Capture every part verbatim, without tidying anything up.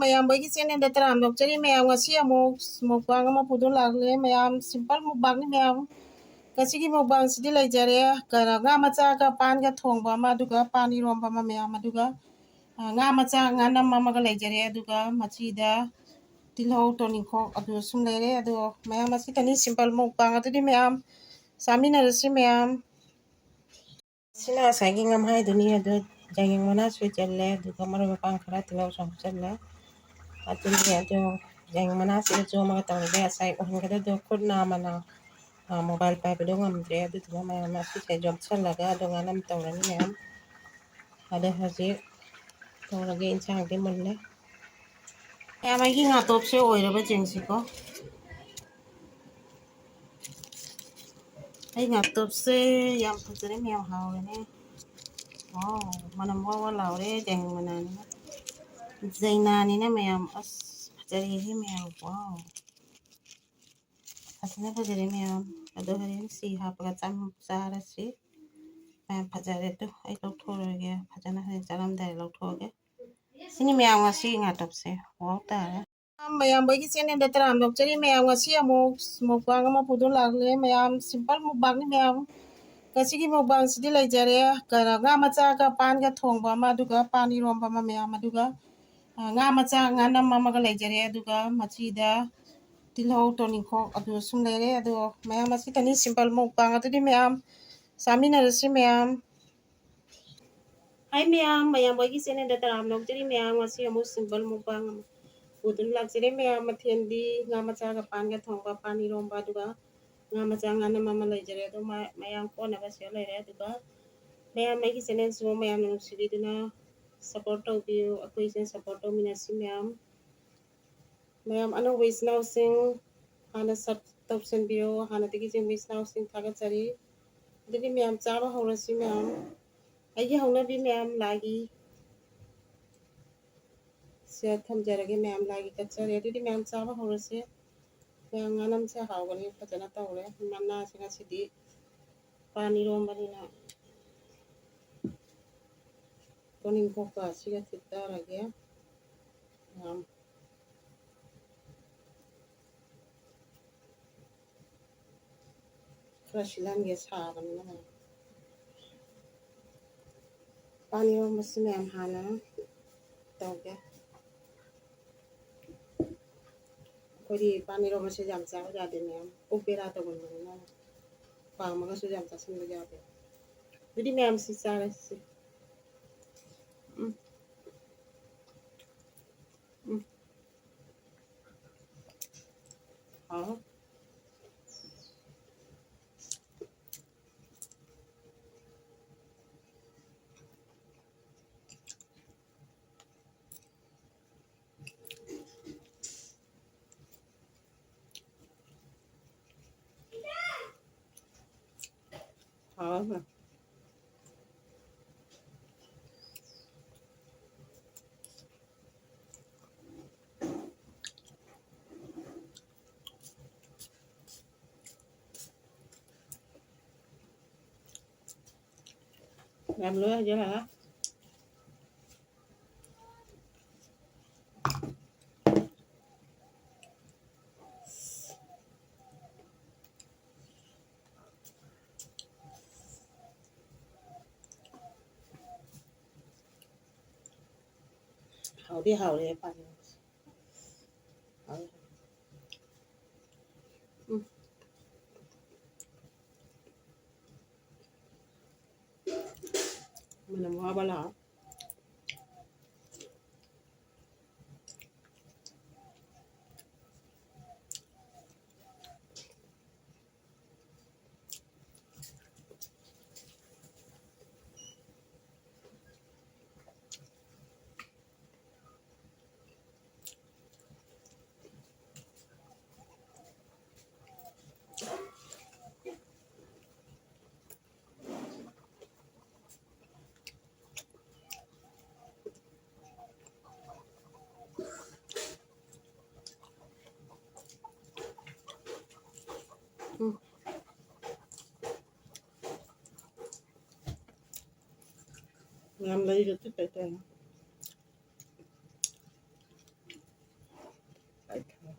ꯃꯌꯥꯝ ꯑꯩꯒꯤ ꯆꯦꯅꯦꯜꯗ ꯇꯔꯥꯝꯅ ꯑꯣꯛꯆꯔꯤ꯫ ꯃꯌꯥꯝ, ꯉꯁꯤ ꯑꯃꯨꯛ ꯃꯨꯛꯕꯥꯡ ꯑꯃ ꯄꯨꯗꯨꯅ ꯂꯥꯛꯂꯦ꯫ ꯃꯌꯥꯝ, ꯁꯤꯝꯄꯜ ꯃꯨꯛꯕꯥꯡꯅꯤ ꯃꯌꯥꯝ꯫ ꯉꯁꯤꯒꯤ ꯃꯨꯛꯕꯥꯡꯁꯤꯗꯤ ꯂꯩꯖꯔꯦ, ꯀꯩꯅꯣ, ꯉꯥ ꯃꯆꯥꯒ ꯄꯥꯟꯒ ꯊꯣꯡꯕ ꯑꯃ, ꯑꯗꯨꯒ ꯄꯥꯟ ꯏꯔꯣꯝꯕ ꯑꯃ ꯃꯌꯥꯝ, ꯑꯗꯨꯒ, ꯑ, ꯉꯥ ꯃꯆꯥ ꯉꯥꯅꯝ ꯑꯃꯒ ꯂꯩꯖꯔꯦ, ꯑꯗꯨꯒ ꯃꯆꯤꯗ ꯇꯤꯜꯍꯧ, ꯇꯣꯅꯤꯡꯈꯣꯛ ꯑꯗꯨ ꯁꯨꯝ ꯂꯩꯔꯦ꯫ ꯑꯗꯣ ꯃꯌꯥꯝ, ꯑꯁꯤꯇꯅꯤ ꯁꯤꯝꯄꯜ ꯃꯨꯛꯕꯥꯡ꯫ ꯑꯗꯨꯗꯤ ꯃꯌꯥꯝ ꯆꯥꯃꯤꯟꯅꯔꯁꯤ ꯃꯌꯥꯝ꯫ ꯁꯤꯅ ꯉꯁꯥꯏꯒꯤ ꯉꯝꯍꯥꯏꯗꯨꯅꯤ꯫ ꯑꯗꯨ ꯌꯥꯏꯉꯪ ꯃꯅꯥ ꯁꯣꯏꯖꯜꯂꯦ, ꯑꯗꯨꯒ ꯃꯔꯣꯏ ꯃꯄꯥꯡ ꯈꯔ, ꯇꯤꯜꯍꯧꯁꯨ ꯍꯥꯞꯆꯜꯂꯦ꯫ ꯑꯗꯨꯅꯤ, ꯑꯗꯨ ꯌꯥꯏꯉꯪ ꯃꯅꯥꯁꯤꯒ ꯌꯣꯝꯃꯒ ꯇꯧꯔꯒꯦ꯫ ꯉꯁꯥꯏ ꯎꯍꯟꯒꯗꯕꯗꯣ ꯈꯨꯠ ꯅꯥꯝꯃꯅ, ꯑ, ꯃꯣꯕꯥꯏꯜ ꯄꯥꯏꯕꯗꯣ ꯉꯝꯗ꯭ꯔꯦ꯫ ꯑꯗꯨꯗꯨꯅ ꯃꯌꯥꯝ ꯑꯁꯤꯁꯦ ꯌꯣꯝꯁꯜꯂꯒ ꯑꯗꯨ ꯉꯥꯅꯝ ꯇꯧꯔꯅꯤ ꯃꯌꯥꯝ꯫ ꯑꯗ ꯍꯧꯖꯤꯛ ꯇꯧꯔꯒꯦ, ꯏꯟꯁꯥꯡꯗꯤ ꯃꯨꯜꯂꯦ꯫ ꯃꯌꯥꯝ, ꯑꯩꯒꯤ ꯉꯥꯇꯣꯞꯁꯦ ꯑꯣꯏꯔꯕ ꯌꯦꯡꯁꯤꯀꯣ꯫ ꯑꯩ ꯉꯥꯇꯣꯞꯁꯦ ꯌꯥꯝ ꯐꯖꯔꯦ ꯃꯌꯥꯝ, ꯍꯥꯎꯔꯦꯅꯦ꯫ ꯋꯥꯎ, ꯃꯅꯝ ꯋꯥ ꯋꯥ ꯂꯥꯎꯔꯦ, ꯌꯥꯏꯉꯪ ꯃꯅꯥꯅꯤꯅ꯫ ꯖꯩꯅꯥꯅꯤꯅ ꯃꯌꯥꯝ, ꯑꯁ, ꯐꯖꯔꯦꯍꯦ ꯃꯌꯥꯝ, ꯋꯥꯎ꯫ ꯐꯖꯅ ꯐꯖꯔꯦ ꯃꯌꯥꯝ꯫ ꯑꯗꯣ ꯍꯣꯔꯦꯟ ꯁꯤ ꯍꯥꯞꯄꯒ ꯆꯥꯝ-, ꯆꯥꯔꯁꯤ꯫ ꯃꯌꯥꯝ, ꯐꯖꯔꯦ꯫ ꯑꯗꯣ ꯑꯩ ꯂꯧꯊꯣꯛꯑꯔꯣꯏꯒꯦ, ꯐꯖꯅ ꯍꯣꯔꯦꯟ ꯆꯥꯔꯝꯗꯥꯏꯗ ꯂꯧꯊꯣꯛꯑꯒꯦ꯫ ꯁꯤꯅꯤ ꯃꯌꯥꯝ ꯉꯁꯤ ꯉꯥꯇꯣꯞꯁꯦ꯫ ꯋꯥꯎ ꯇꯥꯔꯦ꯫ ꯃꯌꯥꯝ, ꯑꯩꯒꯤ ꯆꯦꯅꯦꯜꯗ ꯇꯔꯥꯝꯅ ꯑꯣꯛꯆꯔꯤ꯫ ꯃꯌꯥꯝ, ꯉꯁꯤ ꯑꯃꯨꯛ ꯃꯨꯛꯕꯥꯡ ꯑꯃ ꯄꯨꯗꯨꯅ ꯂꯥꯛꯂꯦ꯫ ꯃꯌꯥꯝ, ꯁꯤꯝꯄꯜ ꯃꯨꯛꯕꯥꯡꯅꯤ ꯃꯌꯥꯝ꯫ ꯉꯁꯤꯒꯤ ꯃꯨꯛꯕꯥꯡꯁꯤꯗꯤ ꯂꯩꯖꯔꯦ, ꯀꯩꯅꯣ, ꯉꯥ ꯃꯆꯥꯒ ꯄꯥꯟꯒ ꯊꯣꯡꯕ ꯑꯃ, ꯑꯗꯨꯒ ꯄꯥꯟ ꯏꯔꯣꯝꯕ ꯑꯃ ꯃꯌꯥꯝ, ꯑꯗꯨꯒ, ꯑ, ꯉꯥ ꯃꯆꯥ ꯉꯥꯅꯝ ꯑꯃꯒ ꯂꯩꯖꯔꯦ, ꯑꯗꯨꯒ ꯃꯆꯤꯗ ꯇꯤꯜꯍꯧ, ꯇꯣꯅꯤꯡꯈꯣꯛ ꯑꯗꯨ ꯁꯨꯝ ꯂꯩꯔꯦ꯫ ꯑꯗꯣ ꯃꯌꯥꯝ, ꯑꯁꯤꯇꯅꯤ ꯁꯤꯝꯄꯜ ꯃꯨꯛꯕꯥꯡ꯫ ꯑꯗꯨꯗꯤ ꯃꯌꯥꯝ ꯆꯥꯃꯤꯟꯅꯔꯁꯤ ꯃꯌꯥꯝ꯫ ꯍꯥꯏ ꯃꯌꯥꯝ, ꯃꯌꯥꯝ ꯑꯩꯒꯤ ꯆꯦꯅꯦꯜꯗ ꯇꯔꯥꯝꯅ ꯑꯣꯛꯆꯔꯤ꯫ ꯃꯌꯥꯝ, ꯉꯁꯤ ꯑꯃꯨꯛ ꯁꯤꯝꯄꯜ ꯃꯨꯛꯕꯥꯡ ꯑꯃ ꯄꯨꯗꯨꯅ ꯂꯥꯛꯆꯔꯦ꯫ ꯃꯌꯥꯝ, ꯃꯊꯦꯜꯗꯤ ꯉꯥ ꯃꯆꯥꯒ ꯄꯥꯟꯒ ꯊꯣꯡꯕ, ꯄꯥꯟ ꯏꯔꯣꯝꯕ, ꯑꯗꯨꯒ ꯉꯥ ꯃꯆꯥ ꯉꯥꯅꯝ ꯑꯃ ꯂꯩꯖꯔꯦ꯫ ꯑꯗꯣ ꯃ-, ꯃꯌꯥꯝ ꯀꯣꯟꯅꯕ ꯁꯤꯗ ꯂꯩꯔꯦ꯫ ꯑꯗꯨꯒ ꯃꯌꯥꯝ, ꯑꯩꯒꯤ ꯆꯦꯅꯦꯜꯁꯤꯕꯨ ꯃꯌꯥꯝꯅ ꯅꯨꯡꯁꯤꯕꯤꯗꯨꯅ ꯁꯞꯄꯣꯔꯠ ꯇꯧꯕꯤꯌꯨ꯫ ꯑꯩꯈꯣꯏ ꯆꯦꯅꯦꯜ ꯁꯞꯄꯣꯔꯠ ꯇꯧꯃꯤꯟꯅꯁꯤ ꯃꯌꯥꯝ꯫ ꯃꯌꯥꯝ, ꯑꯅꯧꯕ ꯏꯆꯤꯟ ꯏꯅꯥꯎꯁꯤꯡ ꯍꯥꯟꯅ ꯁꯞ ꯇꯧꯁꯟꯕꯤꯌꯣ꯫ ꯍꯥꯟꯅꯗꯒꯤ ꯌꯦꯡꯕ ꯏꯆꯤꯟ ꯏꯅꯥꯎꯁꯤꯡ ꯊꯥꯒꯠꯆꯔꯤ꯫ ꯑꯗꯨꯗꯤ ꯃꯌꯥꯝ, ꯆꯥꯕ ꯍꯧꯔꯁꯤ ꯃꯌꯥꯝ꯫ ꯑꯩꯒꯤ ꯍꯧꯅꯕꯤ ꯃꯌꯥꯝ, ꯂꯥꯏꯒꯤ ꯁꯦ ꯊꯝꯖꯔꯒꯦ ꯃꯌꯥꯝ, ꯂꯥꯏꯒꯤ ꯀꯠꯆꯔꯦ꯫ ꯑꯗꯨꯗꯤ ꯃꯌꯥꯝ, ꯆꯥꯕ ꯍꯧꯔꯁꯦ꯫ ꯃꯌꯥꯝ, ꯉꯥꯅꯝꯁꯦ ꯍꯥꯎꯒꯅꯤ, ꯐꯖꯅ ꯇꯧꯔꯦ꯫ ꯃꯅꯥꯁꯦ ꯉꯁꯤꯗꯤ ꯄꯥꯟ ꯏꯔꯣꯝꯕꯅꯤꯅ ꯇꯣꯅꯤꯡꯈꯣꯛꯀ ꯑꯁꯤꯒ ꯊꯤꯠꯇꯔꯒꯦ꯫ ꯈꯔ ꯁꯤꯜꯍꯟꯒꯦ ꯁꯥꯕꯅꯤꯅ꯫ ꯄꯥꯟ ꯏꯔꯣꯝꯕꯁꯤ ꯃꯌꯥꯝ ꯍꯥꯟꯅ ꯇꯧꯒꯦ꯫ ꯑꯩꯈꯣꯏꯗꯤ ꯄꯥꯟ ꯏꯔꯣꯝꯕꯁꯦ ꯌꯥꯝ ꯆꯥꯕ ꯌꯥꯗꯦ ꯃꯌꯥꯝ, ꯄꯨꯛ ꯕꯦꯔꯥ ꯇꯧꯒꯟꯕꯅꯤꯅ꯫ ꯄꯥꯝꯃꯒꯁꯨ ꯌꯥꯝ ꯆꯥꯁꯤꯟꯕ ꯌꯥꯗꯦ꯫ ꯑꯗꯨꯗꯤ ꯃꯌꯥꯝꯁꯤ ꯆꯥꯔꯁꯤ꯫ ꯎꯝ꯫ ꯎꯝ꯫ ꯍꯥꯎ꯫ ꯍꯥꯎ꯫ ꯌꯥꯝ ꯂꯣꯏ ꯍꯩꯖꯤꯜꯂꯒ꯫ ꯍꯥꯎꯗꯤ ꯍꯥꯎꯔꯦ ꯄꯥꯟ ꯏꯔꯣꯟꯕꯁꯦ꯫ ꯍꯥꯎꯔꯦ꯫ ꯎꯝ꯫ ꯃꯅꯝ ꯋꯥꯕ ꯂꯥꯛꯑꯣ꯫ ꯎꯝ꯫ ꯌꯥꯝ ꯂꯩꯔꯗꯤ ꯀꯩ ꯇꯧꯅꯤ? ꯑꯩ ꯊꯝꯃꯦ꯫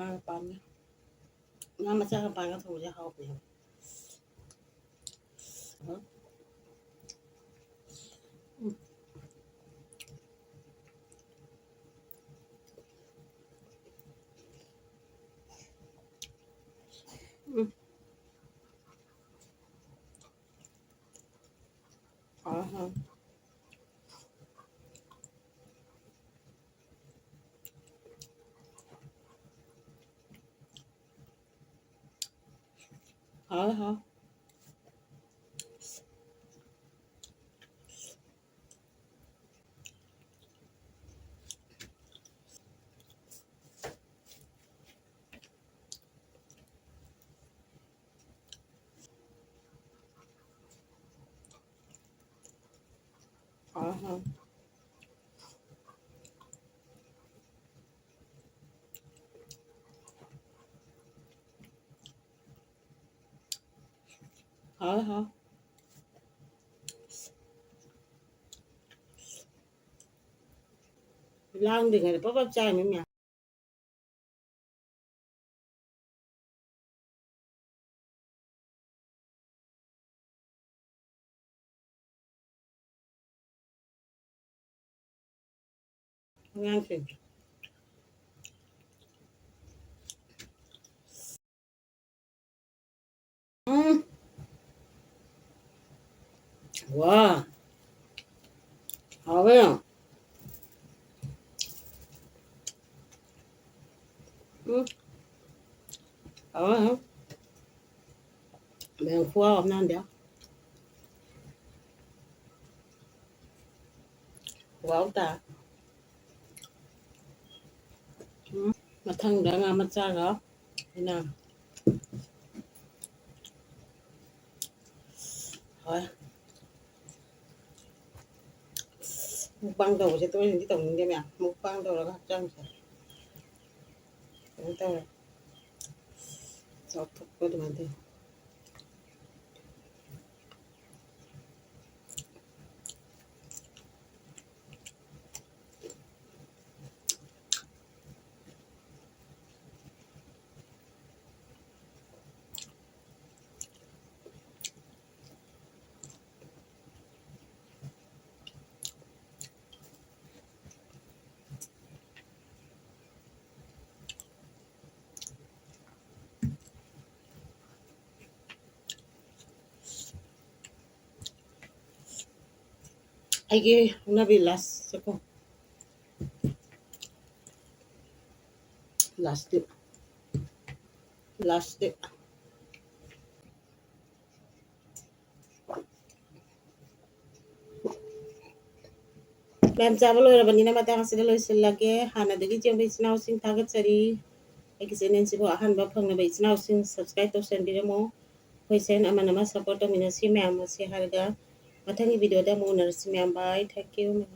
ꯉꯥ ꯄꯥꯝꯃꯦ꯫ ꯉꯥ ꯃꯆꯥꯒ ꯄꯥꯟꯒ ꯊꯣꯡꯕꯁꯦ ꯍꯥꯎꯕꯅꯦꯕ꯫ ꯎꯝ꯫ ꯎꯝ꯫ ꯍꯥꯎꯋꯦ, ꯍꯥꯎꯋꯦ꯫ ꯍꯥꯎꯋꯦ, ꯍꯥꯎꯋꯦ꯫ ꯍꯥꯎꯋꯦ, ꯍꯥꯎꯋꯦ꯫ ꯍꯥꯎꯋꯦ, ꯍꯥꯎꯋꯦ꯫ ꯂꯥꯡꯗ꯭ꯔꯤꯉꯩꯗ ꯄꯞ ꯄꯞ ꯆꯥꯏꯅꯤ ꯃꯌꯥꯝ꯫ ꯑꯉꯥꯡꯁꯤꯡ꯫ ꯎꯝ꯫ ꯋꯥ꯫ ꯍꯥꯎꯋꯦ꯫ ꯎꯝ꯫ ꯍꯥꯎꯋꯦ, ꯍꯥꯎꯋꯦ꯫ ꯃꯌꯥꯝ ꯈꯨꯍꯥꯎ ꯑꯃ ꯅꯥꯟꯗꯦ꯫ ꯋꯥꯎ ꯇꯥ꯫ ꯎꯝ, ꯃꯊꯪꯗ ꯉꯥ ꯃꯆꯥꯒ ꯑꯩꯅ ꯍꯣꯏ꯫ ꯃꯨꯛꯕꯥꯡ ꯇꯧꯕꯁꯦ ꯇꯣꯏꯅꯗꯤ ꯇꯧꯅꯤꯡꯗꯦ ꯃꯌꯥꯝ꯫ ꯃꯨꯛꯕꯥꯡ ꯇꯧꯔꯒ ꯍꯛꯆꯥꯡꯁꯦ ꯀꯩꯅꯣ ꯇꯧꯔꯦ꯫ ꯆꯥꯎꯊꯣꯛꯄ ꯑꯗꯨꯃꯥꯏꯅ ꯇꯧꯋꯤ꯫ ꯑꯩꯒꯤ ꯍꯧꯅꯕꯤ ꯂꯥꯁ ꯆꯠꯀꯣ꯫ ꯂꯥꯁꯇꯤꯛ꯫ ꯂꯥꯁꯇꯤꯛ꯫ ꯃꯌꯥꯝ ꯆꯥꯕ ꯂꯣꯏꯔꯕꯅꯤꯅ ꯃꯇꯥꯡ ꯑꯁꯤꯗ ꯂꯣꯏꯁꯤꯜꯂꯒꯦ꯫ ꯍꯥꯟꯅꯗꯒꯤ ꯆꯦꯟꯕ ꯏꯆꯤꯟ ꯏꯅꯥꯎꯁꯤꯡ ꯊꯥꯒꯠꯆꯔꯤ꯫ ꯑꯩꯒꯤ ꯆꯦꯅꯦꯜꯁꯤꯕꯨ ꯑꯍꯥꯟꯕ ꯐꯪꯅꯕ ꯏꯆꯤꯟ ꯏꯅꯥꯎꯁꯤꯡ subscribe ꯇꯧꯁꯟꯕꯤꯔꯝꯃꯣ꯫ ꯑꯩꯈꯣꯏ ꯁꯦꯟ ꯑꯃꯅ ꯑꯃ support ꯇꯧꯃꯤꯟꯅꯁꯤ ꯃꯌꯥꯝ ꯑꯁꯤ ꯍꯥꯏꯔꯒ ꯃꯊꯪꯒꯤ video ꯗ ꯑꯃꯨꯛ ꯎꯅꯔꯁꯤ ꯃꯌꯥꯝ꯫ Bye, thank you꯫